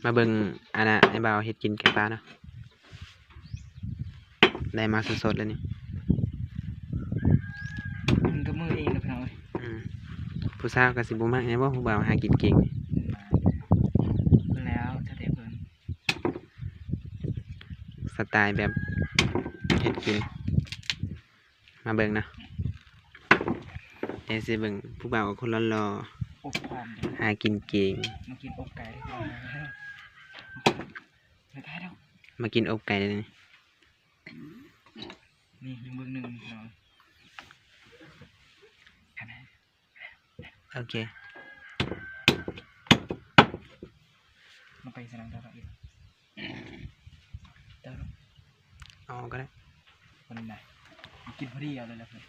ມາເບິ່ງອັນນ່າ ອ້າຍບ່າວເຮັດກິນແກງປາເນາະ ໄດ້ມາສົດໆເລີຍນີ້ ກິນກັບມືເອງເດີພີ່ນ້ອງເອີຍ. ອືມ ຜູ້ສາວກໍຊິບໍ່ມັກແນ່ບໍ່ ຜູ້ບ່າວຫາກິນເກັ່ງ ແລ້ວແຕ່ເພິ່ນ ສະໄຕແບບເຮັດກິນ. ມາເບິ່ງເນາະ ດຽວຊິເບິ່ງຜູ້ບ່າວຄົນຫຼໍ່ໆ ອົບຄວາມເດີ ຫາກິນເກັ່ງ ມາກິນອົບໄກ່ເດີ ມາກິນອົບໄກ່ເດີ ນີ້ ຍັງເບິ່ງໜຶ່ງເນາະ. ໂອເຄ ມັນໄປສະໜາມຕະຫຼາດອີກ ເອົາກໍໄດ້ ມັນນະ ກິນພໍດີເອົາເລີຍລະເພິ່ນ.